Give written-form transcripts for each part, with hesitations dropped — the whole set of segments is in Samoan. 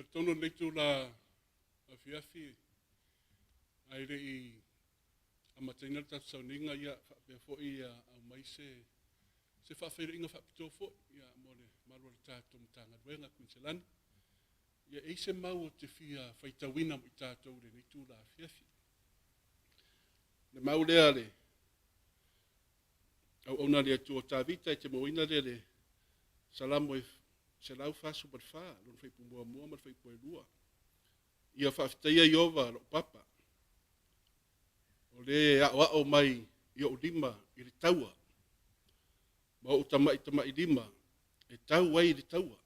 Talitonu lenei itula afiafi ae le i amataina le tatou sauniga, ia faapea foi ia aumai se se faafeiloaiga faapitoa foi ia mo le mamalu o le tatou Matagaluega Kuiniselani. Ia e i ai se mau ou te fia faitauina mo i tatou i lenei itula afiafi. Le mau lea a le auauna a le Atua o Tavita e te mauaina lea le Salamo e 144, lona fuaiupu muamua ma le fuaiupu e lua. Ia faafetaia Ieova lou papa, o le e aoao mai i ou lima i le taua, ma ou tamatamailima e tau ai i le taua.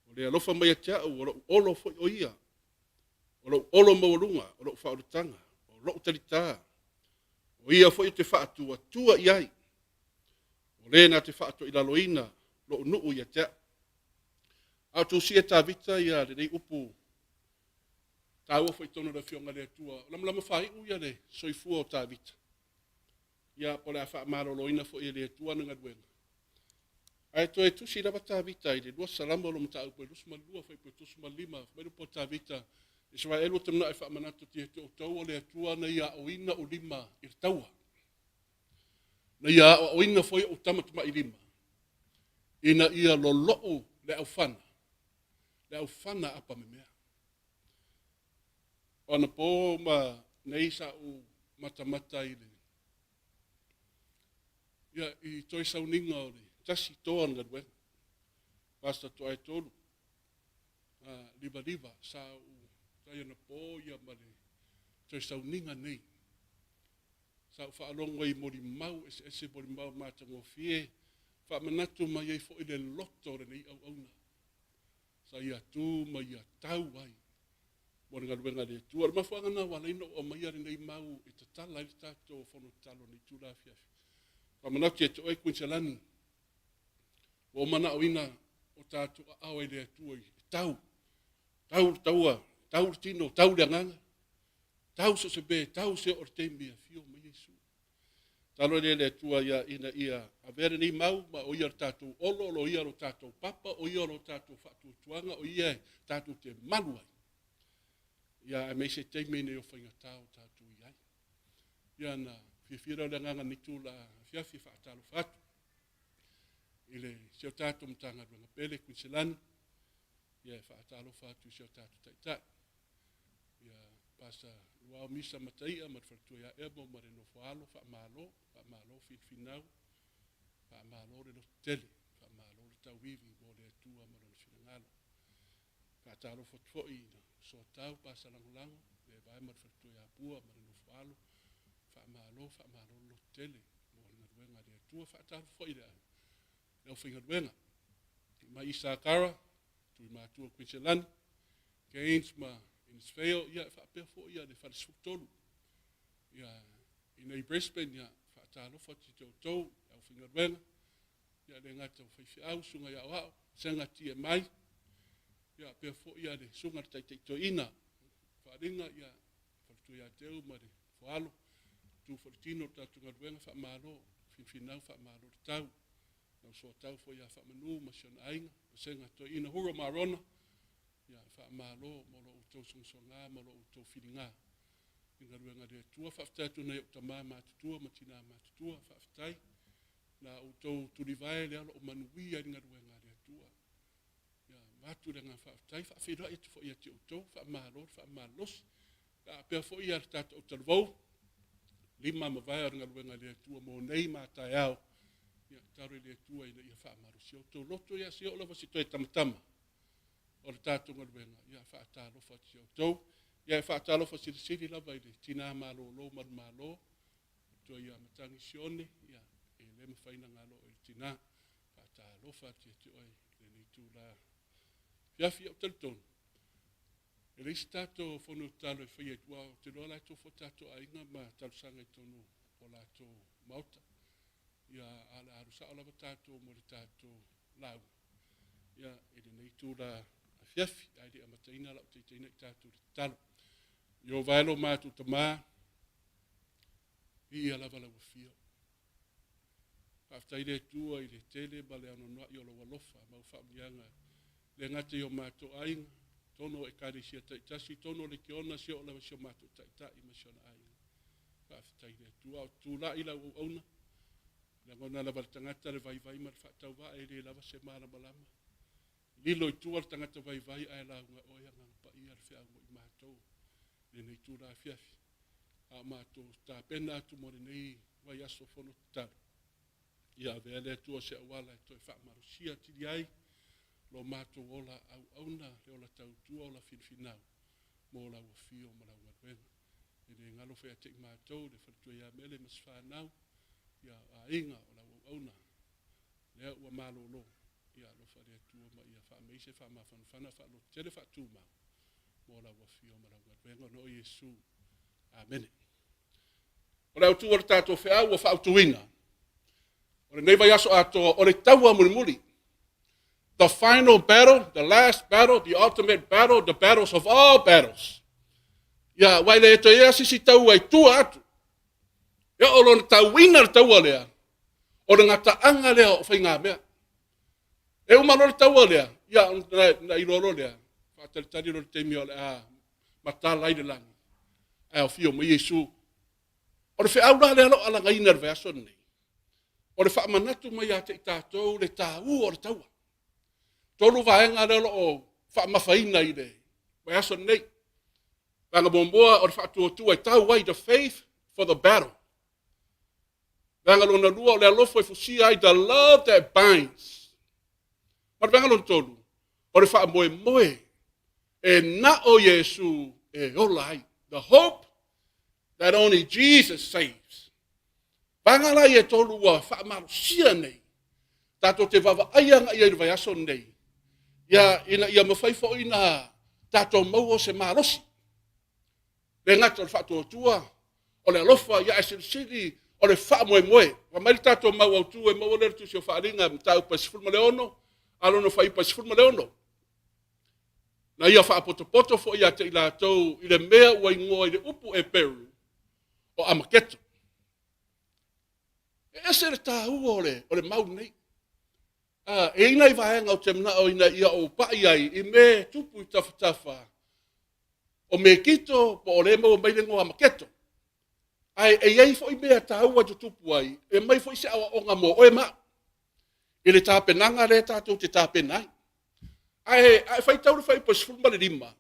O le alofa mai ia te au, o lou olo foi o ia, o lou olo maualuga, o lou faaolataga, o lou talitā, o ia foi ou te faatuatua i ai, o le na te faatoilaloina lou nuu ia te au. A o tusia e Tavita ia lenei upu taua foi i totonu o le Afioga a le Atua, o lamalama faaiu ia le soifua o Tavita, ia po o le a faamaloloina foi e le Atua ana galuega. Ae toe tusi lava Tavita i le 2 Salamo lo mataupu e 22, fuaiupu e 25, fai mai le upu a Tavita, Isaraelu ou te manao e faamanatu atu ia te outou o le Atua na ia aoina ou lima i le taua. Na ia aoaoina foi ou tamatamailima ina ia lolou le aufana, le aufana apamemea. O anapo ma nei sa ou matamata i le ia, i toe sauniga o le tasi toa o le galuega. Pastor Toaetolu, Livaliva, sa ou tai anapo ia ma le toe sauniga nei. Sa ou faalogo ai i molimau eseese, molimau matagofie, faamanatu mai ai foi le loto o lenei auauna. Sa ia tu ma ia tau ai mo le galuega a le Atua. O le mafuaaga lena ua ala ai ona ou aumaia lenei mau e tatala ai le tatou fono tatalo i lenei itula afiafi. Faamanatu ia te oe Kuiniselani, ua ou manaoina o tatou aao e le Atua e tau, tau le taua, tau le tino, tau le agaga, tau so o se mea, tau se oo i le taimi e afio mai Iesu. Tatalo lea i le Atua ia, ina ia avea lenei mau ma o ia lo tatou olo, o ia lo tatou papa, o ia lo tatou faatuatuaga, o ia e tatou te malu ai. Ia, aemaise taimi nei o faigata o tatou i ai. Ia, na fiafia lea o le agaga nei itula afiafi e faatalofa atu i le si o tatou Matagaluega pele Kuiniselani, ia e faatalofa atu i si o tatou Taitai, ia Pasa Luao Misa Mataia ma le faletua ia Emo ma le nofo alo, faamalo, faamalo finfinau, faamalo le lototele, faamalo le tauivi mo le Atua ma lona finagalo. Faatalofa atu foi i le soatau Pasa Lagolago, le vae ma le faletua ia Pua ma le nofo alo, faamalo, faamalo le lototele mo le galuega a le Atua. Faatalofa foi i le aufaigaluega mai Isakara, Tuimatua Kuiniselani, Gaines ma Innisfail, ia faapea foi ia le Fale 13. Ia, i nei Brisbane, ia faatalofa atu i outou, le aufaigaluega, ia le gata o faifeau, susuga i aoao, Sega TMI, ia faapea foi ia le susuga i le Taitai Toeaina, Faaaliga, ia faletua ia Teu ma le Foalo, tu foi le tino o le tatou galuega, faamalo, finfinau, faamalo le tau. Lau soatau foi ia Faamanu ma si ona aiga, Vasega Toeaina Huro ma Arona, ia faamalo mo lo outou sogasoga ma lo outou filiga i galuega a le Atua. Faafetai atu i nai ou tama matutua ma tina matutua, faafetai na outou tulivae lea o lo o manuia i le galuega a le Atua. Ia avatu le agaga faafetai, faafeiloai atu foi ia te outou, faamalo le faamalosi. Faapea foi ia le tatou talavou, lima ma vae o le galuega a le Atua mo nei ma taeao. Ia tatalo i le Atua ina ia faamalosia outou loto, ia se oo lava se toe tamatama o le tatou galuega, ia faatalofa atu ia outou. Ia e faatalofa silisili lava i le tina malolo manumalo, matua ia Matagi Sione, ia e le mafai ona galo oe le tina. Faatalofa atu ia te oe i lenei itula afiafi. Ou te talitonu, e leai se tatou fono tatalo e faia i tua, ou te iloa la e tofu o tatou aiga ma talosaga i totonu o latou maota. Ia, a o le a alu sao lava tatou mo le tatou lauga, ia, i lenei itula afiafi, ae le i amataina lau taitaiina i tatou i le tatalo. Ieova e lo matou Tama, viia lava lau afio. Faafetai le Atua i le tele ma le anoanoai o lou alofa ma au faamanuiaga, le gata i o matou aiga, Tonu o Ekalesia taitasi, tonu o Lekiona, si oo lava si o matou taitai ma si ona aiga. Faafetai i le Atua. O tulai lau auauna, lagona lava le tagata le vaivai ma le faatauvaa e le lava se malamalama. Lilo i tua le tagata vaivai ae lauga oe Agaga Paia le feau mo i matou i lenei itula afiafi. A o matou tapena atu mo lenei vaiaso fono tatalo. Ia avea le Atua se auala e toe faamalosia atili ai lo matou ola auauna, le ola tautua, ola finafinau mo lau afio ma lau galuega. E le galo foi ia te i matou le faletua ia Mele ma si fanau, ia aiga o lau auauna, lea ua malolo, ia alofa le Atua ma ia faamaise, faamafanafana, faalototele, faatumau mo lau afio ma lau galuega ona o Iesu. Amene. O le autu o le tatou feau ua faautuina o lenei vaiaso atoa o le taua mulimuli. The final battle, the last battle, the ultimate battle, the battles of all battles. Ia, aua e le toe i ai se isi taua i tua atu. Ia, o lona tauina le taua lea, o le gataaga lea o faigamea. E uma loa le taua lea, ia, ona iloa loa lea, faatalitali loa le taimi o le a matala ai le lagi, ae afio mai Iesu. O le feau la lea o lo o alagaina i le vaiaso lenei, o le faamanatu mai ia te i tatou le taua o le taua. 3 vaega lea o lo o faamafaina i le vaiaso lenei. Vaega muamua o le faatuatua e tau ai, the faith for the battle. Vaega lona lua o le alofa e fusia ai, the love that binds. Ma le vaega lona tolu, o le faamoemoe e na o Iesu e ola ai, the hope that only Jesus saves. Vaega la ia e 3 ua faamalosia nei, tatou te vaavaai agai ai i le vaiaso lenei, ia, ina ia mafai foi na tatou maua se malosi. Le gata o le faatuatua, o le alofa, ia ae silisili o le faamoemoe. Fai mai le tatou mau autu e maua lea i le Tusi o Faaaliga, mataupu e 16, a lona fuaiupu e 16. Na ia faapotopoto foi ia te i latou i le mea ua igoa i le upu Eperu o Amaketo. E ese le taua o le mau nei. E i ai nai vaega ou te manao ina ia ou pai ai i mea e tupu i tafatafa o Mekito po o lea e maua mai le igoa Amaketo. Ae e i ai foi mea taua e tutupu ai, e aumai foi se aoaoga mo oe ma au i le tapenaga lea tatou te tapena ai. Ae a e faitau le fuaiupu e 15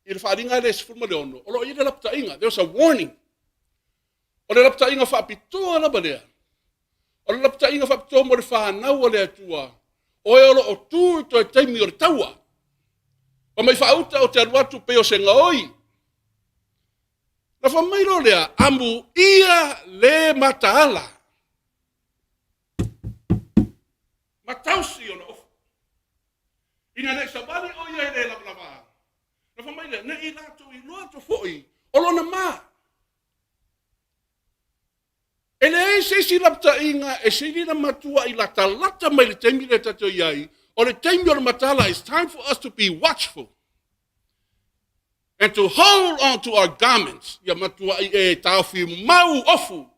i le faaaliga lea e 16, o lo o i ai le lapataiga, there was a warning. O le lapataiga faapitoa lava lea. O le lapataiga faapitoa mo le fanau a le Atua, o e o lo o tu i toe taimi o le taua. Fai mai faauta ou te alu atu pei o se gaoi. Na fai mai loa lea, amuia le mataala. Ma tausi ona ofu. Ina ne i savali o ia i le lavalava. Na fai mai lea, ne i latou iloa atu foi o lona ma. E leai se isi lapataiga e sili ona matuai latalata mai le taimi lea tatou i ai, o le taimi o le matala, it's time for us to be watchful and to hold on to our garments. Ia matuai e taofi mau ofu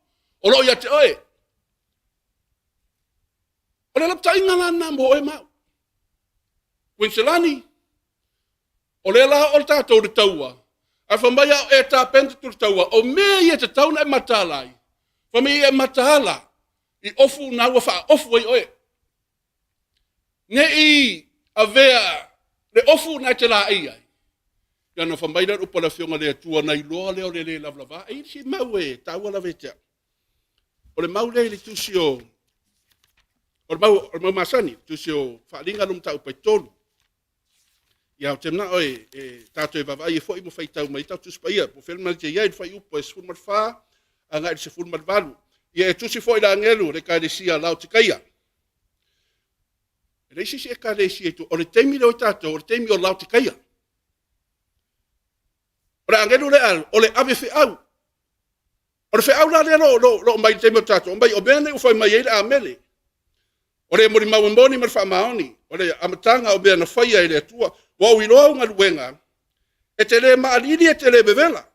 o lo o ia te oe. O le lapataiga la lena mo oe ma au. Kuiniselani, O lea la o le tatou le taua, ae fai mai a o e tapena atu le taua, o mea ia e tatau ona e mataala ai, fai mai e mataala i ofu na ua faaofu ai oe. Ne i avea le ofu na e te laei ai, ia ona fai mai lea o le upu a le Afioga i le Atua, na iloa lea o le le lavalava. E i ai si mau e taua lava ia te au. O le mau lea i le tusi o, o le mau, o le mau masani, tusi o Faaaliga lona mataupu e 3. Ia, ou te manao e, e tatou e vaavaai ai foi ma faitau mai ai tatou Tusi Paia. Po o fea le mea e i ai le fuaiupu e 14 agai i le 18. Ia e tusi foi le agelu o le Ekalesia Laotikaia. E leai se isi Ekalesia i tua. O le taimi lea o tatou, o le taimi o Laotikaia. O le agelu lea, o le ave feau. O le feau la lea o lo o mai i le taimi o tatou, mai o mea nei ua fai mai ai le amene. O le molimau e moni ma le faamaoni, o le amataga o mea na faia e le Atua. Ua ou iloa au galuega, e te le maalili, e te le vevela.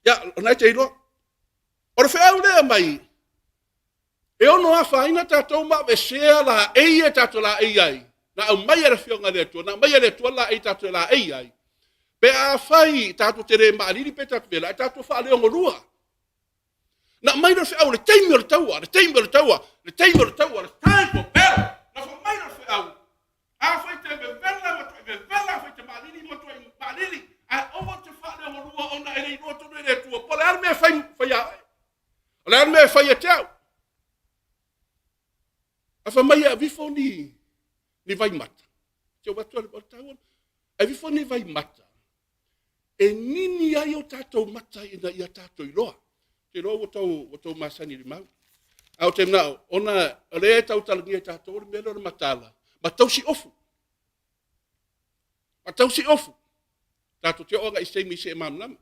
Ia, o lena e te iloa. O le feau lea mai, e ono afaina tatou ma avesea laei e tatou laei ai. Na aumai e le Afioga a le Atua, na aumai e le Atua laei tatou te laei ai, pe afai tatou te le maalili pe tatou vela, ae tatou faaleogolua. Na aumai lea o le feau, le taimi o le taua, le taimi o le taua, le taimi o le taua, le time for battle. Na fai mai lea o le feau, afai te vevela, matuai vevela, afai te maalili, matuai maalili, ae aua te faaleogolua ona e le iloa tonu e le Atua po o le a le mea e fai, fai a oe. O le a le mea e fai ia te au. Ae fai mai e aveifo ni, ni vaimata. Te o atu o le taua. Aveifo ni vaimata e nini ai o tatou mata ina ia tatou iloa. Te iloa ua tau, ua tau masani i le mau. Ae ou te manao, ona o lea e tautalagia e tatou le mea lea o le mataala, ma tausi ofu. Ma tausi ofu. Tatou te oo agai i se taimi se i malamalama.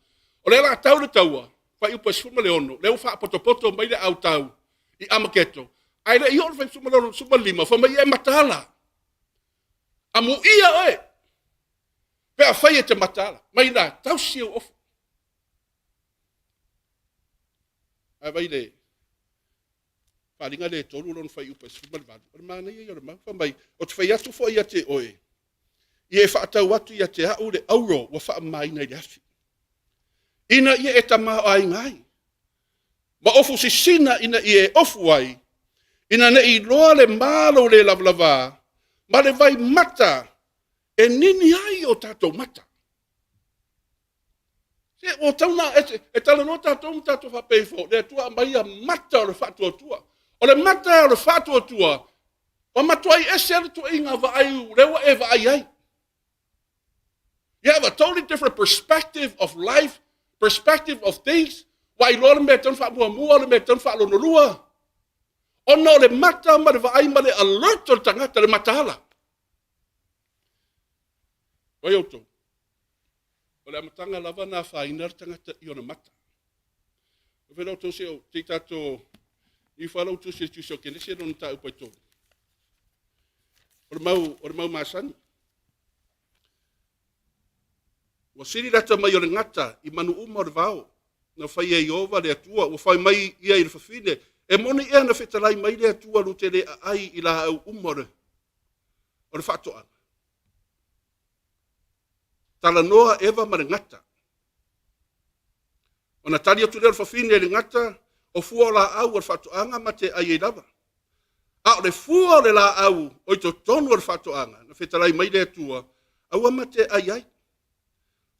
O lea o le a tau le taua, fuaiupu e 16, lea ua faapotopoto mai le autau i Amaketo, ae le i oo le fuaiupu 15, fai mai ia e mataala. Amuia oe pe afai e te mataala, mai la tausi ou ofu. Ae vai le faaaliga lea e 3 lona fuaiupu e 18, o le manaia ia o le mau, fai mai, ou te fai atu foi ia te oe, ia e faatau atu ia te au le auro ua faamamaina i le afi, ina ia e tamaoaiga ai, ma ofu sisina ina ia e ofu ai, ina ne i iloa le ma lou le lavalava, ma le vaimata e nini ai o tatou mata. Se ua tatau ona e talanoa tatou ma tatou faapea ifo, le Atua aumaia mata o le faatuatua. O le mata o le faatuatua, ua matuai ese le tuuaiga vaai lea ua e vaai ai. You have a totally different perspective of life, perspective of things. Ua iloa le mea e tatau ona faamuamua, le mea e tatau ona faalonolua. Ona o le mata ma le vaai ma le alert o le tagata, le mataala. Vai outou, o le amataga lava na afaina le tagata i ona mata. O fela outou se o te tatou i fa lau tusi tusi o Kenese lona mataupu e 3. O le mau masani. Ua sili lata mai o le gata i manu uma o le vao na faia e Ieova le Atua, ua fai mai ia i le fafine, e moni ea na fetalai mai le Atua lu te le aai i laau uma o le faatoaga. Talanoa Eva ma le gata. Ona tali atu lea o le fafine i le gata, o fua o laau o le faatoaga ma te ai ai lava. A o le fua o le laau o i totonu o le faatoaga, na fetalai mai le Atua, aua ma te ai ai.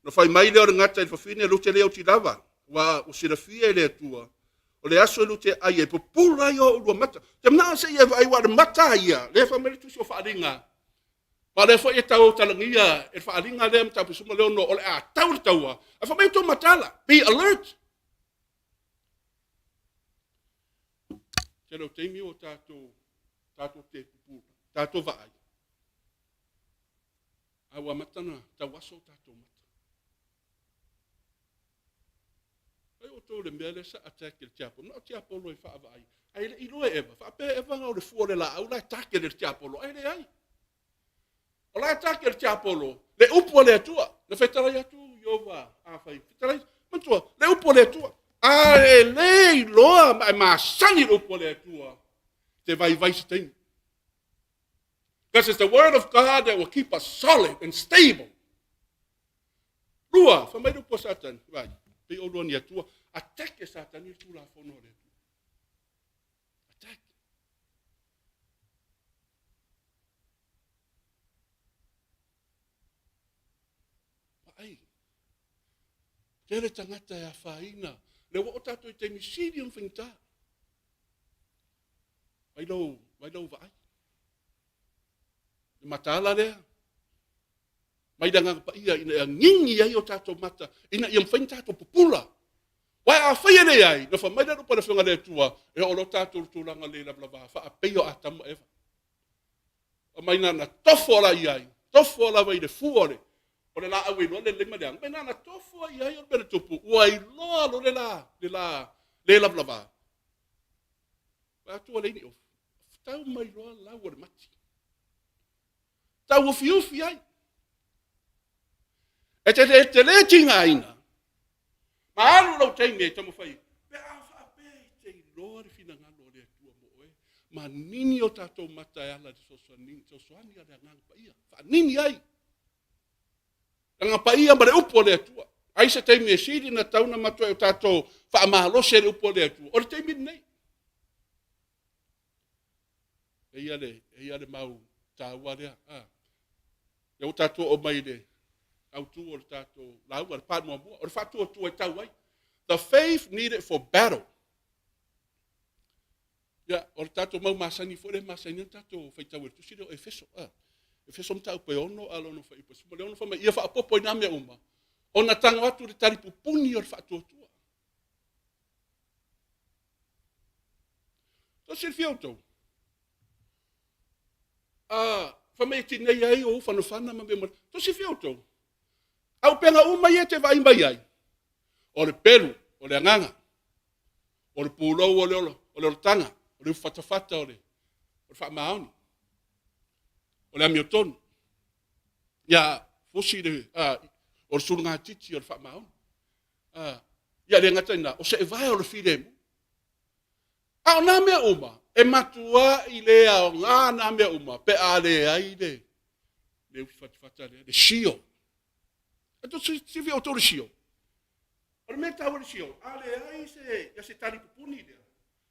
Na fai mai lea o le gata i le fafine, lu te le oti lava, ua silafia e le Atua, o le aso e lu te ai e pupula ai o ulua mata. Te manao se i e vaai ua le mata ia, lea fai mai le tusi o Faaaliga. Ma o lea foi e tautalagia e le Faaaliga lea mataupu 16, o le a tau le taua, ae fai mai outou mataala, be alert. Tele o taimi ua tatou, tatou te pupula, tatou vaai, a ua amata ona tauaso o tatou mata. Ai outou le mea lea sa attack e le tiapolo, na o tiapolo e faavaai, ae le i iloa e Eva, faapea Eva na o le fua o le laau la e take le tiapolo, ae leai. O la e take le tiapolo, le upu a le Atua. Na fetalai atu Ieova, afai, fetalai, manatua, le upu a le Atua. A e le iloa ma e masani le upu a le Atua, te vaivai se taimi. Because it's the word of God that will keep us solid and stable. Lua, fai mai le upu a Satani, vai, pei o lua ni Atua, attack e Satani le tulafono a le Atua. Attack. Vaai, tele tagata e afaina, lea ua oo tatou i taimi sili ona faigata. Vai lau, vai lau vaai. Le mataala lea, mai le Agaga Paia ina ia gigi ai o tatou mata, ina ia mafai ona tatou pupula. Aua afai e leai, na fai mai le upu a le Afioga a le Atua, e oo loa tatou i le tulaga le lavalava, faapei o Atamu ma Eva. Aumai na na tofo la i ai, tofo lava i le fua o le, o le laau e iloa le lelei ma le aga, mai na na tofo i ai o le mea na tupu, ua iloa loa le la, le la, le lavalava. Vaai atu ua leai ni ofu, tau mai loa lau o le mati. Tauufiufi ai. E te, e te le tigaina, ma alu lou taimi e taumafai, pe a faapea e te iloa le finagalo o le Atua mo oe. Manini o tatou mata e ala i le fesoasoani, fesoasoani a le Agaga Paia. Faanini ai. Agaga Paia ma le upu a le Atua. Ai se taimi e sili na tau na matuai o tatou faamalosi e le upu a le Atua. O le taimi lenei. Eia le, eia le mau taua lea. Ah. Lea ua tatou oo mai i le autu o le tatou lauga, le part muamua, o le faatuatua e tau ai. The faith needed for battle. Ia, o le tatou mau masani foi lea e masani ai ona tatou faitau i le tusi lea o Efeso. Ah, Efeso mataupu e 6 a lona fuaiupu e 16 fai mai, ia faaopoopo i nā mea uma, ona tago atu le talipupuni o le faatuatua. Tou silafia outou? Ah, fai mai e tinei ai ou fanafana ma mea uma. Tou silafia outou? Auupega uma ia e te vaai mai ai, o le pelu, o le agaga, o le pulou o le ola, o le olataga, o le ufatafata o le, o le faamaoni, o le amiotonu. Ia, fusi le, a, o le sulugatiti o le faamaoni. A, ia le gata i lena, o seevae o le filemu. A o nā mea uma, e matuai le aoga nā mea uma pe a leai le, le ufi fatafata lea, le sio. E tou silafia outou le sio? O le mea e taua i le sio, a leai se, ia se tali pupuni lea,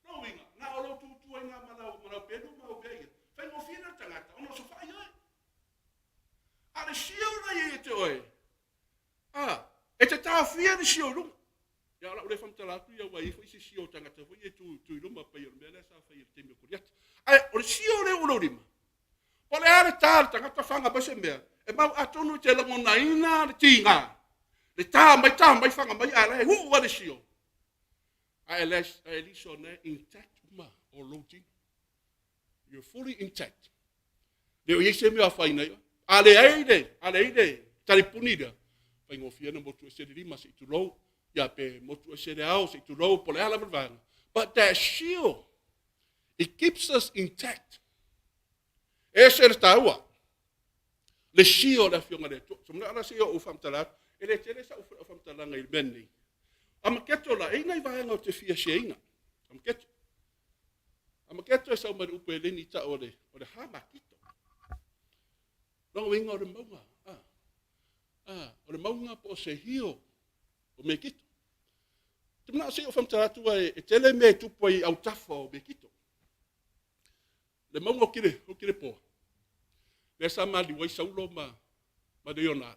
lona uiga, na o lou tutu ai na ma lau, ma lau pelu ma au mea ia, faigofie lea i le tagata ona osofai oe. A o le sio la e i ai ia te oe, a, e te taofia le sio i luga. Ia, o lau lea faamatala atu ia, ua i ai foi se sio o tagata foi ia e tu, tu i luma pei o le mea lea sa fai i le taimi o Koliata. Ae o le sio lea ua lou lima, po o le a le ta a le tagata faga mai se mea, e mau atonu e te lagonaina le tiga, le ta mai, ta mai, faga mai, a o la e uu lava le sio. Ae at least o lena e intact uma o lou tino. You're fully intact. Le o i ai se mea o afaina ai oe. A leai le, a leai le talipuni lea, faigofie ona motu ese le lima se i tulou, ia pe motu ese le ao se i tulou, po o le a lava le vaega. But that shield, it keeps us intact. E ese le taua. Le shield o le Afioga i le Atua. So manao la se i ou faamatala atu, e le tele sau faamatalaga i le mea lenei. Amaketo la, e i ai nai vaega ou te fia share ina. Amaketo. Amaketo e sau mai le upu Heleni i tau o le, o le Hamakito. Lona uiga o le mauga, ah, ah, o le mauga po o se hio o Mekito. Te manao se i ou faamatala atu e, e tele mea e tupu ai i autafa o Mekito. Le mauga o Kile, o Kilepoa. Lea sa maliu ai Saulo ma, ma Leona.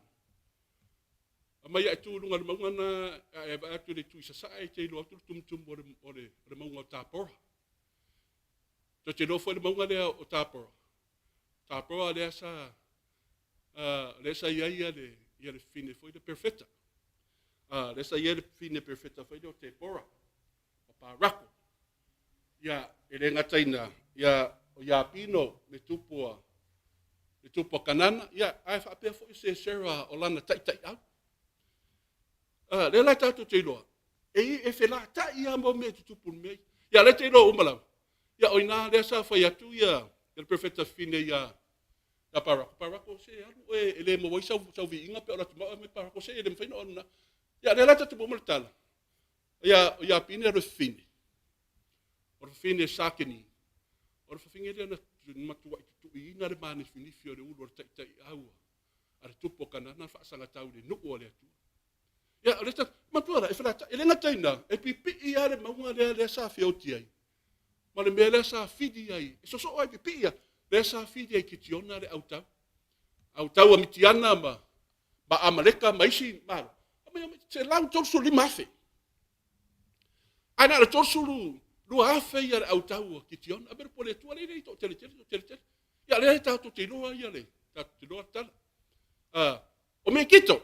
Aumai ae tu i luga o le mauga na, ae vaai atu i le itu i sasae, e te iloa atu le tumutumu o le, o le, o le mauga o Tabora. Tou te iloa foi le mauga lea o Tabora. Tabora lea sa, uh, lea sa i ai ia le, ia le fine foi le perfeta. Uh, lea sa i ai le fine perfeta foi lea o Tebora, o Parako. Ia, e le gata i na, ia, o Iapino, le tupu a, le tupu a Kanana, ia, ae faapea foi se Sera o lana taitaiau. Uh, lea la tatou te iloa, e, e felata'i lava mau mea e tutupu i le mea ia. Ia, lea te iloa uma lava. Ia, o ina lea sa fai atu ia, ia le perfeta fine ia, ia Parako. Parako, se alu oe, e le maua ai sau, sau viiga pe o latu mau mai Parako, se e le mafai ona oe lena. Ia, lea la tatou uma le tala. Ia, o Iapine o le fafine. O le fafine Sakeni. O le fafine lea na matuai tutuiina le manifinifi o le ulu o le taitaiau a le tupu o Kanana na faasagatau i le nuu a le Atua. Ia, o le ta, matua la, e felata'i, e le gata i lena, e pipii lava le mauga lea, lea sa feoti ai, ma le mea lea sa fili ai, e sosoo ai pipii ia, lea sa fili ai Kitiona le autau. Autau a Mitiana ma, ma Amaleka ma isi malo. 135,000. Ae na o le 32,000 ia le autau a Kitiona. A mea le Atua lea e toatele tele, toatele tele. Ia lea tatou te iloa ia le, tatou te iloa le tala. Uh, o Mekito.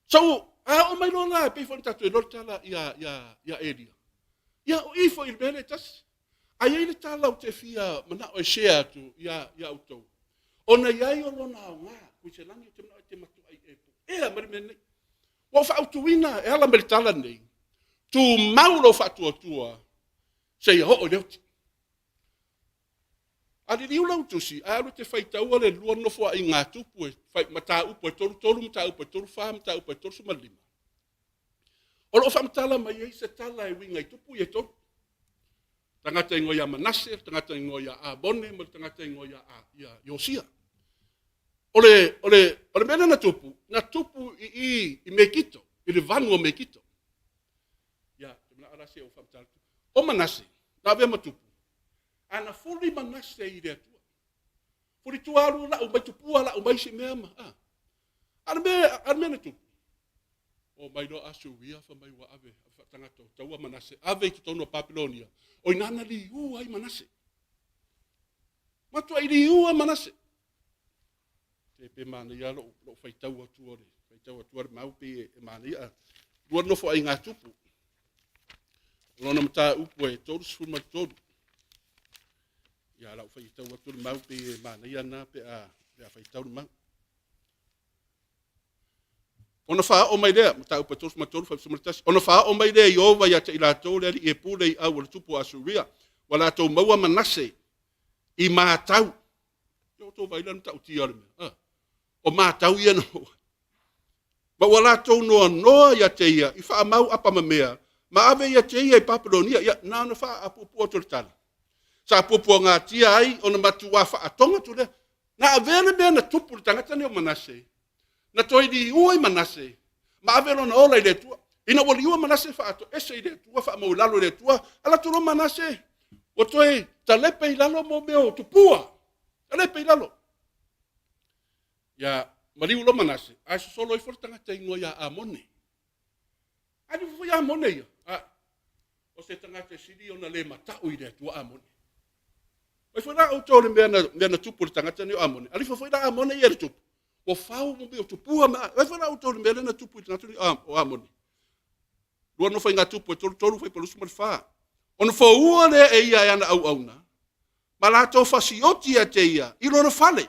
So, a oo mai loa la, e pei foi ona tatou iloa le tala ia, ia, ia Elia. Ia, o i foi i le mea lea e tasi. Ae i ai le tala ou te fia manao e share atu ia, ia outou. Ona i ai o lona aoga, Kuiselani ou te manao e te matuai e puea mai le mea nei. Ua ou faautuina e ala mai le tala nei, tumau lou faatuatua seia oo i le oti. A liliu lau tusi, ae alu e te faitaua le lua nofoaiga a Tupu e fai mataupu e 33, mataupu e 34, mataupu e 35. O lo o faamatala mai ai se tala e uiga i tupu ia e tolu. Tagata igoa ia Manase, le tagata igoa ia Amone ma le tagata igoa ia, ia Iosia. O le, o le, o le mea lea na tupu, na tupu i, i, i Mekito, i le vanu o Mekito. Ia, te manao la se o whamtala. O Manase, na avea ma tupu. A na fuli Manase i le Atua. Fuli tua alu lau mai tupua lau mai si mea ma. Ah. A le mea, a le mea na tupu. O mai loa Asuria fa mai ua ave, ave faatagata o taua Manase, ave i totonu o Papelonia. O ina na liu ai Manase. Matuai liu a Manase. Te pe manaia lou, lou faitau atu o le, faitau atu o le mau pe e manaia. Lua nofo ai ngā tupu. Lona mataupu e 33. Ia lau faitau atu le mau pe e manaia na pe a, pe a faitau le mau. Ona faaoo mai lea, mataupu e 33, 51, ona faaoo mai lea Iova ia te i latou le alii e pule i au o le tupu o Asuria, ua latou maua Manase i matau. Ia outou vaai la le matautia o le mea. Ah. O matau ia na maua. Ma ua latou noanoa ia te ia i faamau apamamea, ma ave ia te ia i Papelonia. Ia, na ona faapuapua atu o le tala. Sa puapuagatia ai ona matuā faatoga atu lea. Na avea le mea na tupu i le tagata nei o Manase, na toe liua i Manase, ma ave lona ola i le Atua. Ina ua liua Manase faatoese i le Atua, faamau i lalo i le Atua, alu atu loa Manase, ua toe talepe i lalo mo mea o tupua. Talepe i lalo. Ia, maliu loa Manase, ae sosolo ifo le tagata igoa ia Amone. Ae nofo foi Amone ia. A, o se tagata e sili ona le mata'u i le Atua Amone. Mai foi la outou le mea na, mea na tupu i le tagata nei o Amone. Alifa foi la Amone ia le tupu. Ua fau mo mea o tupua ma... Mai foi la outou le mea lea na tupu i le tagata nei o Amone. Lua nofo i ngā tupu e tolu tolu fai palusu ma le whā. Ona foua lea e ia e ana auauna, ma latou fasioti ia te ia i lona fale.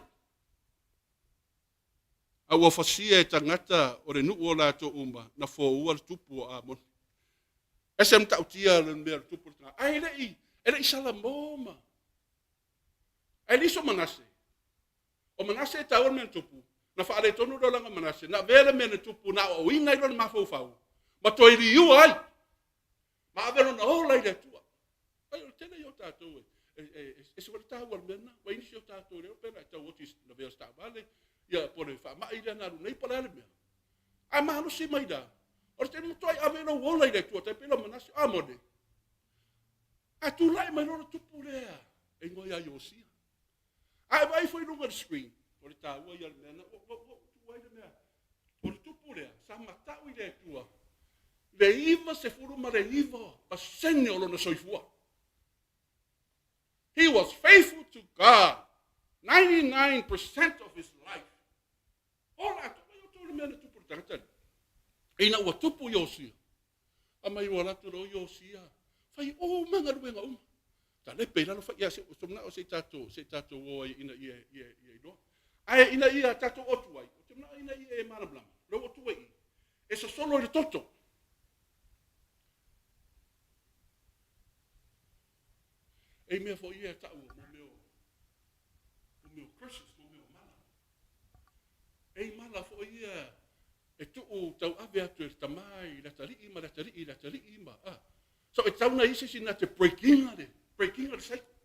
A ua fasia e tagata o le nuu o latou uma, na foua le tupu o Amoni. Ese matautia le mea o le tupu o le tagata. Ae le i, e le i Salamo ma. Ae le i Manase. O Manase e taua le mea na tupu. Na faaletonu le olaga o Manase. Na avea le mea na tupu, na aoaoina ai lona mafaufau, ma toe liua ai. Ma ave lona ola i le Atua. Ai, o le tele ia o tatou e, e, e, e ese foi le taua o le mea lena. Ua i nisi o tatou lea pe na e tau oti na vea o se taavale, ia po o le faamai lea na alu nei po o le a le mea. Ae malosi mai la, o le taimi matuai ave lou ola i le Atua, tai pei la o Manase, a mone. Ae tulai mai loa le tupu lea, e igoa ia Iosia. A e vaai foi i luga o le screen, o le taua ia o le mea na, ua, ua, ua tuu ai le mea. O le tupu lea, sa matau i le Atua, le 99% o lona soifua. He was faithful to God 99% of his life. Ola atu, mai outou le mea na tupu i le tagata lea. Ina ua tupu Iosia, Amai ua alu atu loa Iosia, fai uma galuega uma. Talepe i lalo fai, ia, se, se manao se i tatou, se i tatou o ai ina ia, ia, ia iloa. Ae ina ia tatou o atu ai, ou te manao ina ia e malamalama, lea ua atu ai i, e sosolo i le toto. E i mea foi ia e tau mo mea o, mo mea o curses, mo mea o mala. E i mala foi ia e tuu tauave atu e le tama i le atalii ma le atalii i le atalii ma, a. So e tau na i se isi na te break ina le, break ina le cycle.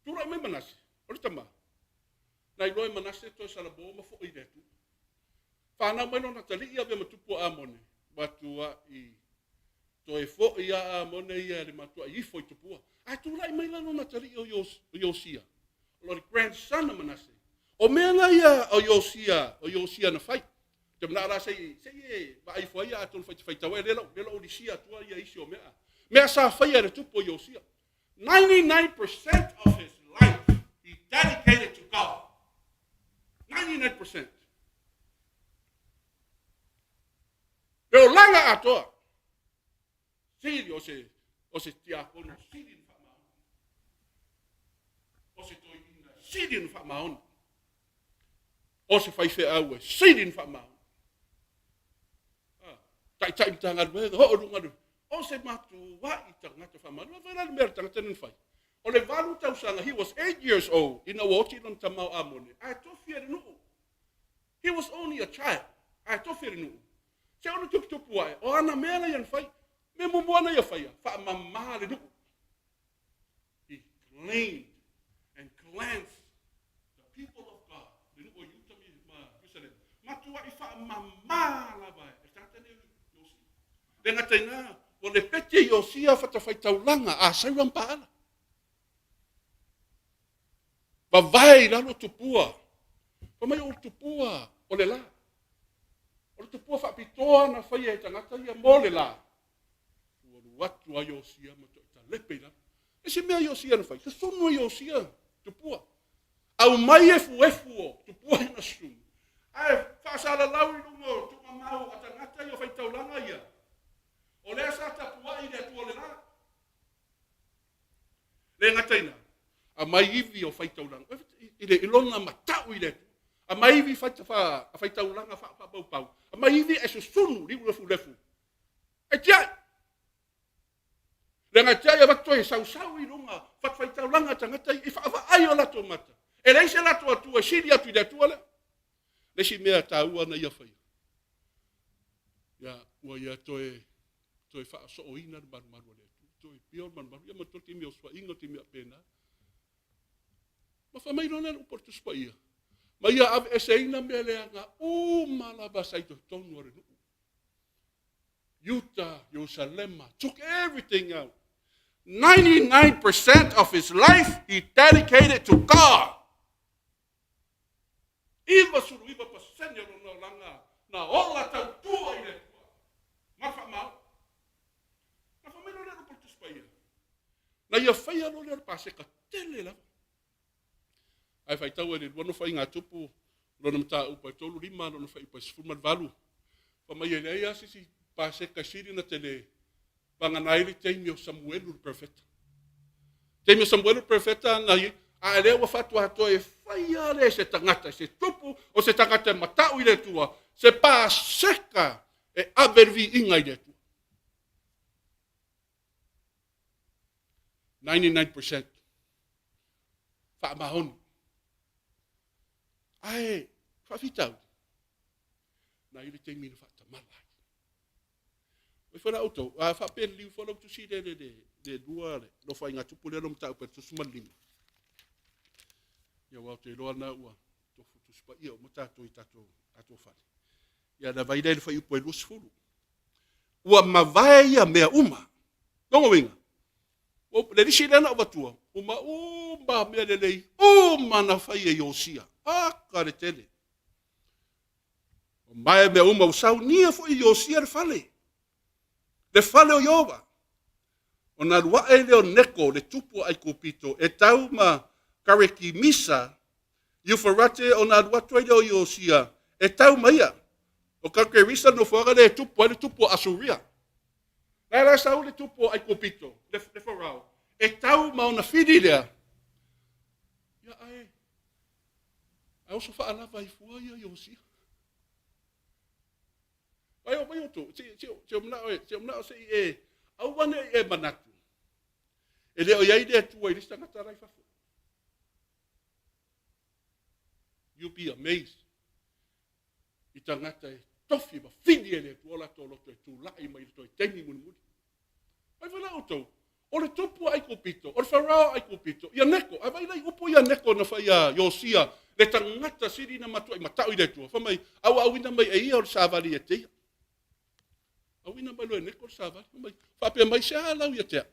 Tulai mai Manase, o le tama. Na iloa e Manase toe Salamo ma foi i le Atua. Whanau mai lona atalii avea ma tupu o Amone, matuai toe foi a Amone ia le matuai ifo i tupua. Ae tulai mai la lona atalii o Iosia, o le grandson o Manase. O mea na ia o Iosia, o Iosia na fai. Te manao la sei, sei e vaai ifo ai atonu fai te faitau ai, lea lau, lea lau lisia atua ia isi o mea. Mea sa faia e le tupu o Iosia. 99% of his life he dedicated to God. 99%. Le olaga atoa. Sili o se, o se tiakono sili na faamaoni. O se toeaina sili na faamaoni. O se faifeau e sili na faamaoni. Ah, taitai Matagaluega, oo i luga le, o se matuai tagata faamaoni. Ua fai la le mea a le tagata lea na fai. O le valu tausaga, he was 8 years old, ina ua oti lona tama o Amone, ae tofi e le nuu. He was only a child, ae tofi e le nuu. Se ona tuputupu ae, o ana mea la ia na fai. Mea muamua na ia faia, faamama le nuu. He cleaned and cleansed the people of God, le nuu o Iuta ma Jerusalem. Matuai faamama lava e tagata nei o Iosia. Le gata i na, ua lepeti e Iosia fatafaitaulaga a Saula ma Paala. Vavae i lalo tupua. Fai mai o le tupua o le la. O le tupua faapitoa na faia e tagata ia mo le la. Ua alu atu a Iosia ma toe talepe i lalo. Isi mea Iosia na fai, susunu e Iosia tupua. Aumai efuefu o tupua ia na susunu. Ae faasalalau i luga o tuuamau a tagata ia o faitaulaga ia. O lea sa tapuai i le Atua o le la. Le gata i lena, aumai ivi o faitaulaga, i le, i lona matau i le Atua. Aumai ivi faitaulaga faapaupau, aumai ivi ae susunu liu lefulefu. Ae tiai! Leaga tiai avatu toe sausau i luga fatafaitaulaga a tagata i faavaai o latou mata. E leai se latou Atua e sili atu i le Atua lea. Le isi mea taua na ia faia, ia, ua ia toe toe faasooina le malumalu a le Atua, toe pio le malumalu, ia manatua le taimi o osofaiga, taimi faapena. Ma fai mai loa lea le upu a le Tusi Paia, ma ia aveeseina mea leaga uma lava sa i totonu o le nuu. Iuta, Ierusalema, took everything out. 99% of his life he dedicated to God. 99% o lona olaga na ola tautua i le Atua ma le faamaoni. Na fai mai loa lea o le Tusi Paia, na ia faia loa lea o le Paseka tele lava. Ae faitau ai le lua Nofoaiga a Tupu, lona mataupu e 3, 5, lona fuaiupu e 18, fai mai e leai lava se isi Paseka e sili ona tele vagana ai le taimi o Samuelu le perofeta. Taimi o Samuelu le perofeta na i, a lea ua faatoa toe faia lea e se tagata, se tupu o se tagata e matau i le Atua, se Paseka e ave le viiga i le Atua. 99% faamaoni. Ae faafitauli, na i le taimi na faatamala ai. Oi foi la outou, a faapea liliu foi lau tusi le le le le lua le nofoaiga tupu lea lo mataupu e 15. Ia aua ou te iloa na ua tofu tusi paia uma tatou i tatou tatou fale. Ia na vai lea i le fuaiupu e 20. Ua mavae ia mea uma. Lona uiga, le lisi lea na ou avatua, uma uma mea lelei uma na fai e Iosia. Aka le tele. Ua maea mea uma, ua saunia foi e Iosia le fale, le fale o Ieova. Ona alu ae lea o Neko, le tupu o Aikupito, e tau ma Karekimisa, Eufarate, ona alu atu ai lea o Iosia, e tau ma ia. O Kakerisa le nofoaga lea e tupu ai le tupu o Asuria. La la sau le tupu o Aikupito, le, le Farao, e tau ma ona fili lea. Ia ae, ae oso faalava ai fua ia Iosia. Vai o vai outou, se se se o manao e, se o manao se i e, aua ne i e manatu. E le o iai le Atua i le isi tagata la i fafo. You'll be amazed. I tagata e tofi ma fili e le Atua o latou loto e tulai mai i le toe taimi mulimuli. Vai foi la outou, o le tupu o Aikupito, o le Farao o Aikupito, ia Neko, a vai lai upu ia Neko na fai ia Iosia, le tagata sili na matuai matau i le Atua, fai mai, auauina mai e ia o le savali ia te ia. Auina mai loa e Neko le savali, fai mai, faapea mai, se a lau ia te au?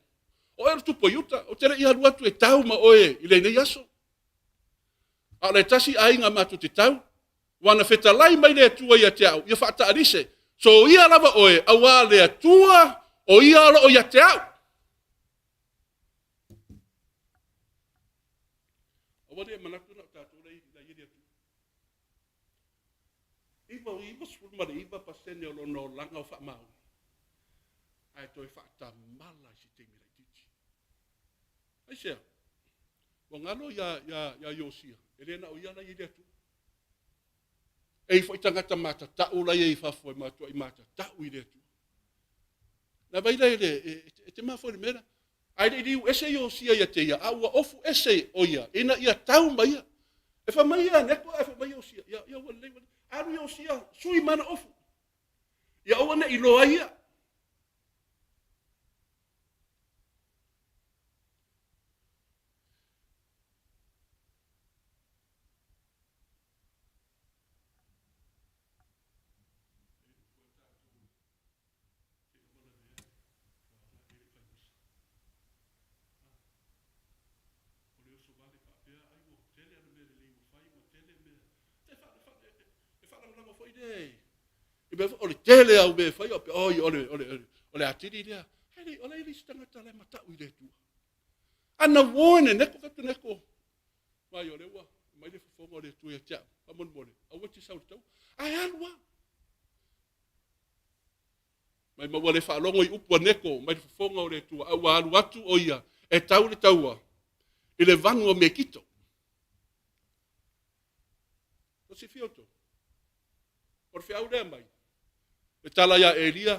O oe o le tupu o Iuta, ou te le i alu atu e tau ma oe i lenei aso. A o le tasi aiga matou te tau, ua na fetalai mai le Atua ia te au, ia faataalise, soia lava oe, auā le Atua o ia o lo o ia te au. Aua ne i manatu na o tatou la i le Atua. 99% o lona olaga o faamaoni, ae toe faatamala i se taimi laitiiti. Aisea? Ua galo ia, ia, ia Iosia, e le na o ia la i le Atua. E i foi tagata matatau la i fafo e matuai matatau i le Atua. Na vai lea le, e, e te mafua i le mea lea. Ae le i liu ese Iosia ia te ia, a ua ofu ese o ia, ina ia tau mai ia. E fai mai ia Neko, ae fai mai Iosia, ia, ia ua lelei, ua lelei. Alu Iosia, sui mana ofu. Ia aua ne i iloa ai ia. lea i mea foi, o le tele au mea e fai, oi, o le, o le, o le atili lea. Ae le, o la e le isi tagata la e mata'u i le Atua. A na warn e Neko, fai atu Neko, mai o lea ua mai le fofoga o le Atua ia te au, faamolemole, aua e te sau i le taua. Ae alu lava. Mai ma ua le faalogo i upu a Neko mai le fofoga o le Atua, a ua alu atu o ia e tau le taua i le vanu o Mekito. O silafia outou, o le feau lea mai, le tala ia Elia,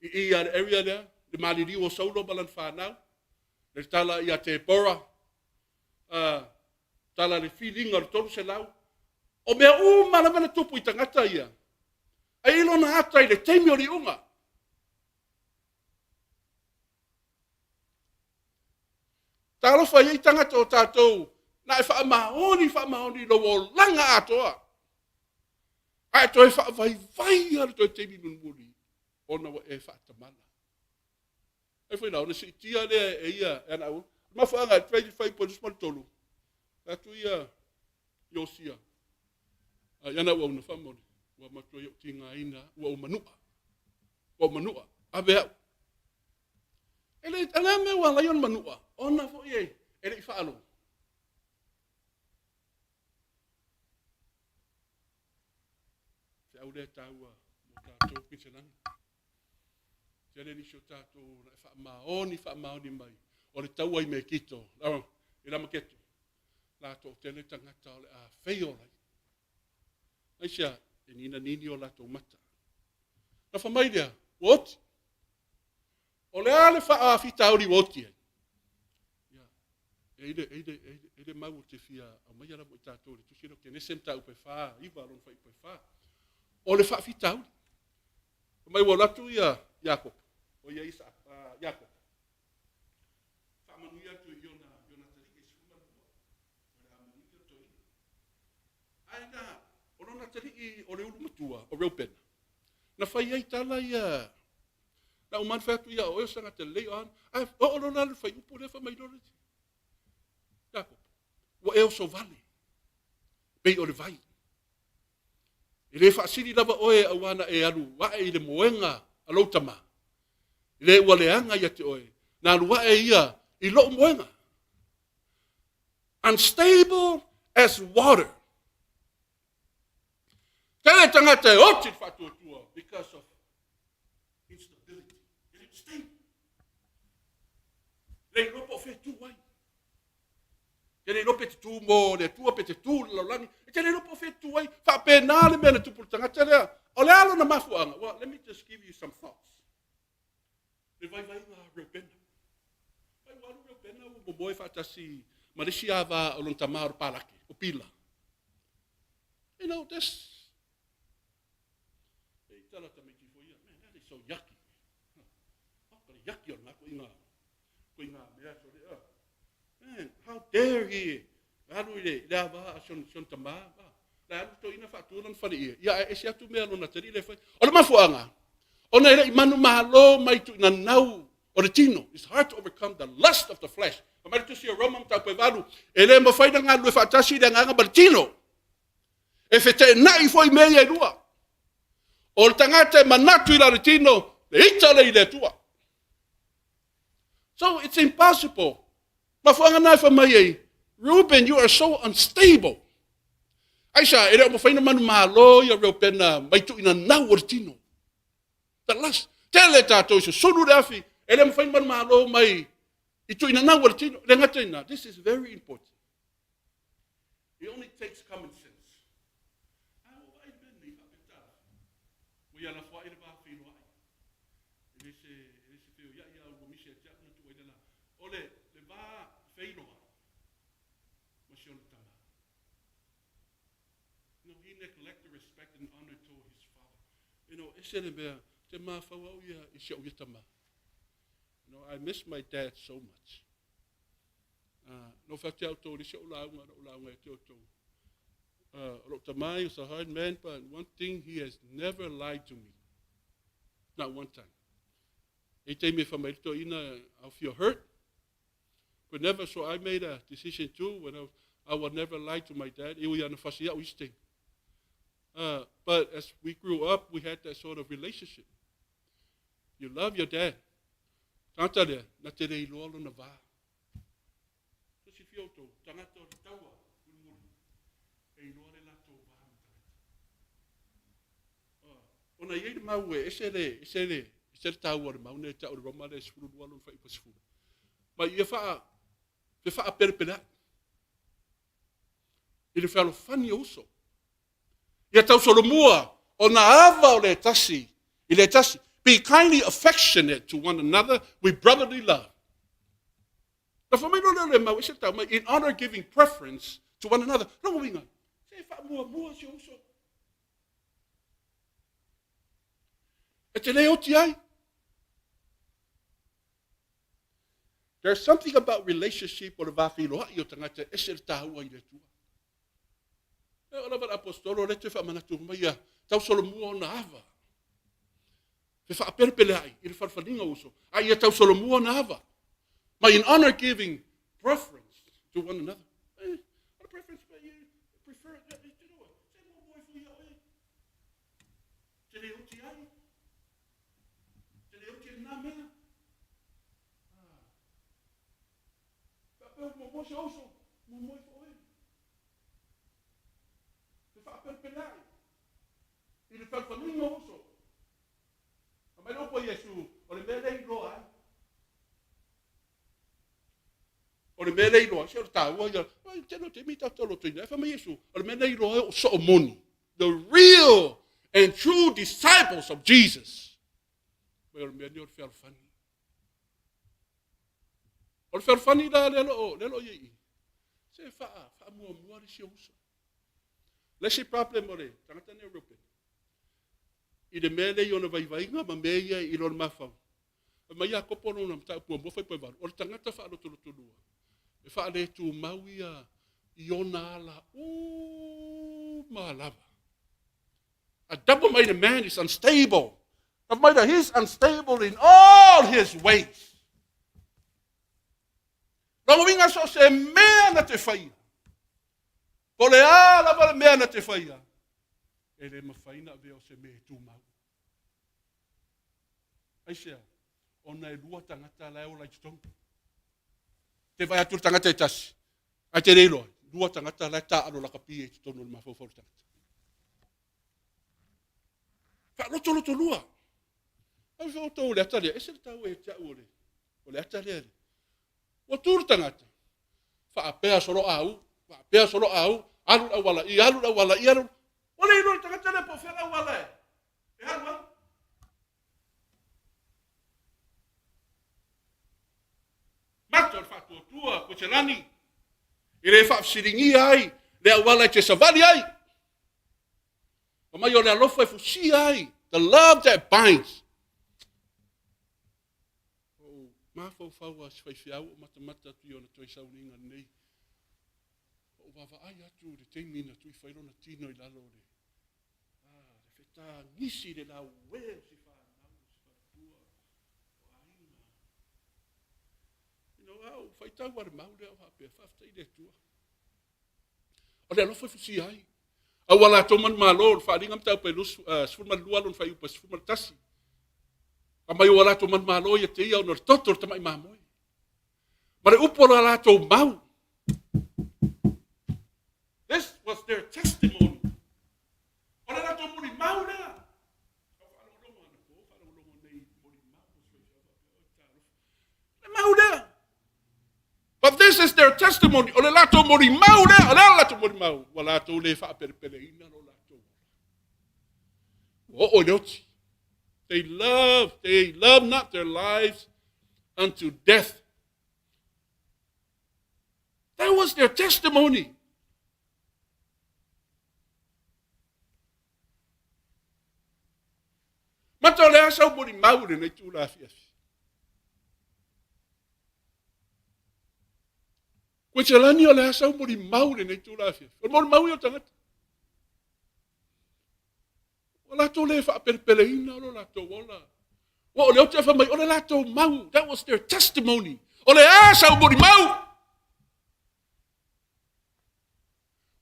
i i le area lea, le maliliu o Saulo ma lana fanau, le tala ia Tepora, tala le filiga o le 300. O mea uma lava na tupu i tagata ia, ai lona ata i le taimi o le iuga. Talofa i ai tagata o tatou, na e faamaoni, faamaoni lou olaga atoa. Ae toe faavaivai le toe taimi mulimuli, ona ua e faatamala. Ai foi la, ona siitia lea e ia e ana au. Mafuaaga, e fai po 13, atu ia Iosia, i ana auauna faamole, ua matua ou tigaina, ua ou manua. Ua ou manua, ave au. E le, a mea ua ala ai ona manua, ona foi e le i faalogo. Feau lea taua mo tatou Kuiniselani. Tele nisi o tatou na e faamaoni, faamaoni mai. O le taua i Mekito, i Lamaketo. Latou tele tagata o le a feio lai. Aisea, e nina nini o latou mata. Na fa mai lea, ua oti. O le a le faafitauli ua oti ai. Ia, e i le, e i le, e i le mau o te fia au mai ala mo i tātou le tusi leo Kenese mataupu e 4, 9 lona fuaiupu e 4. O le faafitauli. Mai ua alu atu ia Iakopo, o ia Isa, Iakopo. Faamanuia atu i ona atalii e 12. O le a manuia le toeaina. Ae na, o lona atalii o le ulu matua, o Reubena. Na fai ai tala ia, na uma fai atu ia o oe o se tagata lelei o ana. Ae oo loa la le fuaiupu lea fai mai loa le Iakopo. Ua e oso vale, pei o le vai. E le faasili lava oe auā na e alu ae i le moega a lou tama. E le ua leaga ia te oe, na alu ae ia i lou moega. Unstable as water. Tele tagata e oti le faatuatua because of instability. E le stable. Le iloa po o fea tu ai. Te le iloa pe te tu mo le Atua, pe te tu le lalolagi. E te le iloa po o fea tu ai. Faapena le mea na tupu le tagata lea. O le a lona mafuaaga? Well, let me just give you some thoughts. Le vaivaiga a Reubena. Mai ua alu Reubena ua momoe faatasi ma le isi ava o lona tama o le palake, o Pila. You know, this... E i tala tamaiti foi ia, man, that is so yucky. Oh, ka le yucky o lena ko inga, ko inga mea so le, Man, how dare he alu i le ava a si ona tama. La alu toeaina faatu lona fale ia. Ia ae ese atu mea lona atalii le fai. O le mafuaaga, ona e le i manumalo mai tuuina nau o le tino. It's hard to overcome the lust of the flesh. Fai mai le tusi o Roma mataupu e 8, e le mafai na galulue faatasi le agaga ma le tino. E feteenai foi mea ia e lua. O le tagata e manatu i lana tino, le ita le i le Atua. So it's impossible. Mafuaaga na e fai mai ai, Reuben, you are so unstable. Aisea, e le o mafai na manumalo ia Reubena mai tuuina nau o le tino. The lust. Tele tātou i susunu le afi, e le mafai na manumalo mai i tuuina nau o le tino. Le gata i na, this is very important. It only takes common sense. A ua vaai le mea lenei faapea tala. Ua ia lafoai le va feiloai. E le se, e le se feoiai a ua misi ia te au na tuu ai le la. O le, le va feiloai ma si ona tama. You know, he neglected respect and honor toward his father. You know, ese le mea, te mafau au ia i si au ia tama. You know, I miss my dad so much. No fai atu ia outou, le isi o lauga, na ou lauga ia te outou. O lou tama was a hard man, but one thing he has never lied to me. Not one time. E taimi e fai mai le toeaina, I'll feel hurt. But never, so I made a decision too, when I will never lie to my dad. E ui ana fasi au isi taimi. Uh, but as we grew up, we had that sort of relationship. You love your dad. Tagata lea, na te le iloa lona va. So silafia outou, tagata o le taua mulimuli, e iloa le latou va ma tagata. Uh, ona i ai le mau e ese le, ese le, ese le taua o le mau nei tau o le Roma le 12 lona fuaiupu 10. Ma ia faa, fe faapelepeleai i le fealofani o uso. Ia tausolomua ona ava o le tasi i le tasi. Be kindly affectionate to one another with brotherly love. Na fai mai loa lea o le mau ese tau mai, in honor giving preference to one another. Lona uiga, se faamuamua si ou uso. E te le oti ai. There's something about relationship o le va feiloai o tagata e ese le taua i le Atua. E oo lava le Aposetolo lea toe faamanatu mai ia tausolomua ona ava. Fe faapelepeleai i le falefaliga o uso, a ia tausolomua ona ava. Ma in honor giving preference to one another. Eh, o le preference, prefer, se muamua ifo ia oe. Te le oti ai. Te le oti lena mea. Ah. Faapea muamua si ou uso, muamua ifo oe. Te faapelepeleai i le falefaliga o uso. Fai mai le upu a Iesu, o le mea lea iloa ai. O le mea lea iloa ai, se o le taua ia, ai, tele o taimi tatou lotoina ai. Fai mai Iesu, o le mea lea iloa ai o soo moni. The real and true disciples of Jesus. Mai o le mea lea o le fealofani. O le fealofani la lea lo lea lo i i. Se faa faamuamua le si uso. Le isi problem o le tagata nei o Reuben. I le mea lea i ona vaivaiga ma mea ia i lona mafau. Fai mai Iakopo lona mataupu muamua fuaiupu 8, o le tagata faalotolotolua, e faaletumau ia i ona ala uma lava. A double-minded man is unstable. Fai mai la, he's unstable in all his ways. Lona uiga so o se mea na te faia, po o le a lava le mea na te faia, e le mafai na avea o se mea e tumau. Aisea? Ona e lua tagata la e ola i totonu. Te vaai atu le tagata e tasi, ae te le iloa, lua tagata la e taaalo lakapi i totonu o le mafaufau o le tagata. Faalotoloto lua. Au fai outou le ata lea, ese le taua ia te au o le, o le ata lea. Ua tu le tagata, faapea solo au, faapea solo au, alu le auala i, alu le auala i, alu. Ua le iloa le tagata lea po o fea le auala e, e alu ai. Mata o le faatuatua, Koitelani, e le faafesiligia ai le auala e te savali ai. Fai mai o le alofa e fusia ai, the love that binds. Ou mafaufau a si faifeau o matamata atu i ona toe sauniga nei. Ou vaavaai atu i le taimi na tuifai lona tino i lalo o le, ah, le fetagisi i le lauē o si fanau, o si faletua, o aiga. You know, a ou faitau a le mau lea o faapea, faafetai i le Atua. O le alofa e fusia ai. A ua latou manumalo, o le faaaliga mataupu e 12 lona fuaiupu 11. Fai mai ua latou manumalo ia te ia ona o le toto o le tamai mamoe. Ma le upu o la latou mau. This was their testimony. O le latou molimau lea. Le mau lea. But this is their testimony. O le latou molimau lea. O le a le latou molimau? Ua latou le faapelepeleina lo latou ola. Ua oo i le oti. They love, they love not their lives unto death. That was their testimony. Mata o le a sau molimau i lenei itula afiafi. Koe te lani o le a sau molimau i lenei itula afiafi. O le molimau ia o le tagata. Ua latou le faapelepeleina lo latou ola. Ua o le oti e fai mai, o le latou mau. That was their testimony. O le a sau molimau.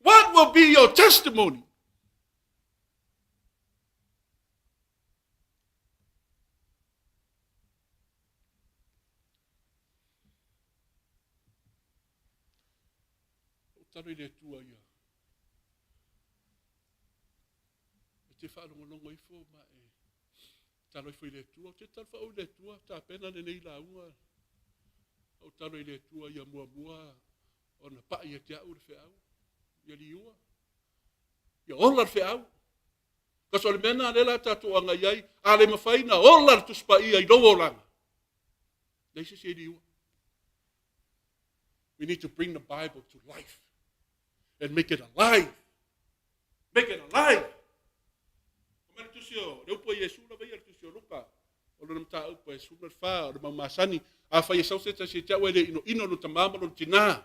What will be your testimony? Tatalo i le Atua ia e te faalogologo ifo ma e tatalo ifo i le Atua. Ou te tatalo foi au i le Atua, tapena lenei lauga, ou tatalo i le Atua ia muamua ona pai ia te au le feau, ia liua, ia ola le feau. Kasi o le mea lena lea o le a tatou agai ai, a le mafai ona ola le Tusi Paia i lou olaga, leai se isi e liua. We need to bring the Bible to life and make it alive. Make it alive. O mai le tusi o le upu a Iesu lava ia, le tusi o Luka, o lona mataupu e 14, o le mau masani, afai e sau se tasi ia te au e le inoino lona tamā ma lona tinā,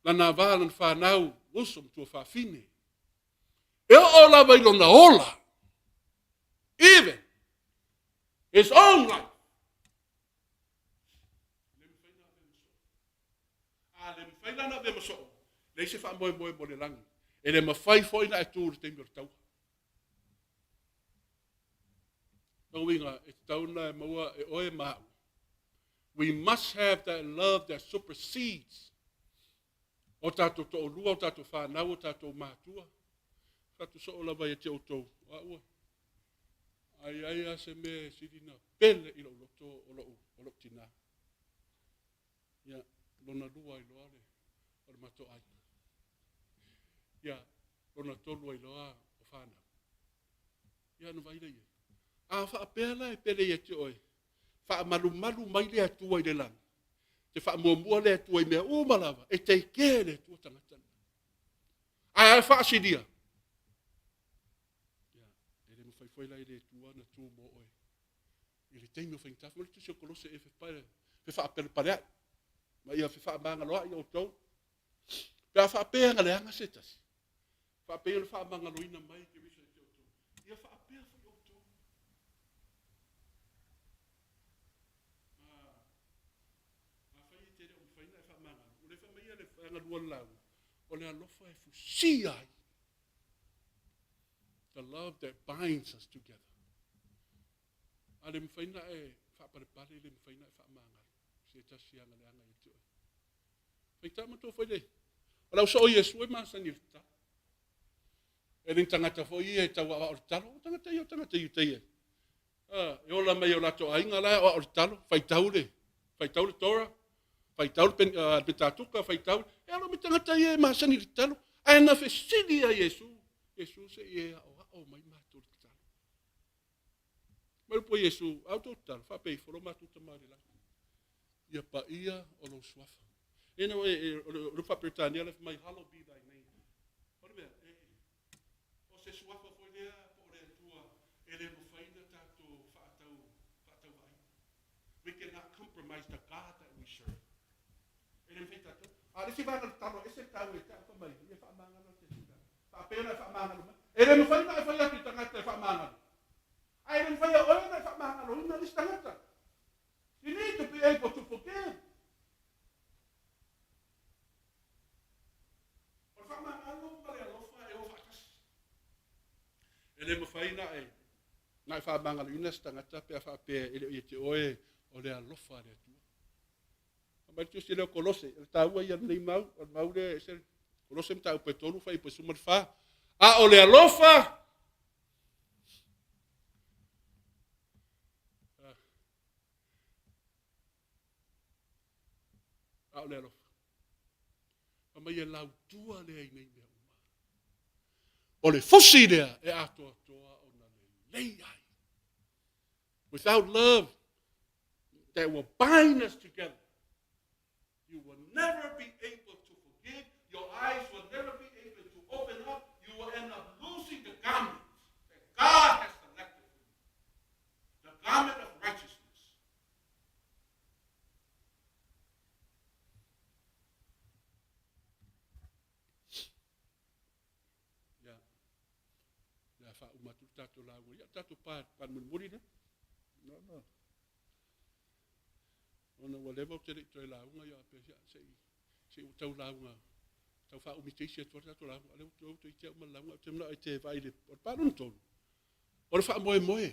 lana ava, lana fanau, uso ma tuafafine, e oo lava i lona ola, even his own life. A le mafai la ona avea ma soo, leai se faamoemoe mo le lagi. E le mafai foi ona e tu i le taimi o le taua. Lona uiga, e tatau ona e maua e oe ma au. We must have that love that supersedes o tatou toalua, o tatou fanau, o tatou matua. Fatu soo lava ia te outou, o au e. A i ai lava se mea e sili ona pele i lou loto o lou, o lou tinā. Ia, lona lua ai loa le, o le matou aiga. Ia, lona tolu ai loa o fanau. Ia, ona vaai lea i ai. A faapea la e pele ia te oe, faamalumalu mai le Atua i le lagi, te faamuamua le Atua i mea uma lava, e take care le Atua tagata lena. Ae a faasilia, ia, e le mafai foi la i le Atua ona tu mo oe i le taimi o faigata. Fai mai le tusi o Kolose e fefaapalepaleai ma ia fefaamagaloai outou. Pe a faapea na leaga se tasi, faapea ona faamagaloina mai Keriso ia te outou, ia faapea foi outou. Afai e te le o mafai ona e faamagalo, o lea e fai mai le vaega lua o le lauga, o le alofa e fusia ai. The love that binds us together. A le mafai ona e faapalepale, le mafai ona e faamagalo se tasi aga leaga ia te oe. Faitau matou foi le, o le au soo Iesu e masani i le tatalo. E le ni tagata foi ia e tau aoao le tatalo, o tagata ia o tagata Iutaia. E ola mai i o latou aiga la e aoao le tatalo, faitau le, faitau le Torah, faitau le Pentateuka, faitau, e alo mai tagata ia e masani i le tatalo. Ae na fesili ia Iesu, Iesu se i e aoao mai matou le tatalo. Mai upu a Iesu, a outou tatalo, faapea ifo, lo matou Tama i le lagi, ia paia o lou suafa. E na, e, e, o le faa-Peretania la e fai mai, hallowed be thy name. O le mea, e, o se suafa foi lea po o le Atua e le mafai ona tatou faatau, faatauvaaina. We cannot compromise the God that we serve. E le mafai tatou. A o le isi vaega o le tatalo, ese le taua ia te au, fai mai, ia faamagalo atu e Tuta. Faapea ona e faamagalo mai. E le mafai ona e fai atu i tagata e faamagalo. Ae e le mafai e oe ona e faamagaloina le isi tagata. You need to be able to forgive. O le faamagalo ma le alofa e o faatasi. E le mafai na e, na e faamagaloina se tagata pe a faapea e le o ia te oe o le alofa a le Atua. Fai mai le tusi lea o Kolose, o le taua ia o lenei mau, o le mau lea e ese Kolose mataupu e 3, fuaiupu e 14. A o le alofa, a o le alofa. Fai mai e lautua lea i nei mea uma. O le fusi lea e atoatoa ona lelei ai. Without love that will bind us together, you will never be able to forgive. Your eyes will never be able to open up. You will end up losing the garment that God has selected for you. The garment of righteousness. Ia, le a faauma atu le tatou lauga, ia, tatou pa, pa mulimuli lea. No, no. Ona ua leva ou te le i toe lauga, ia, pe, ia, se i, se i ua tau lauga, tau faaumi teisi atu ai le tatou lauga. O lea ua toe iti au ma le lauga, ou te manao e te vaai i le, o le pa lona tolu, o le faamoemoe.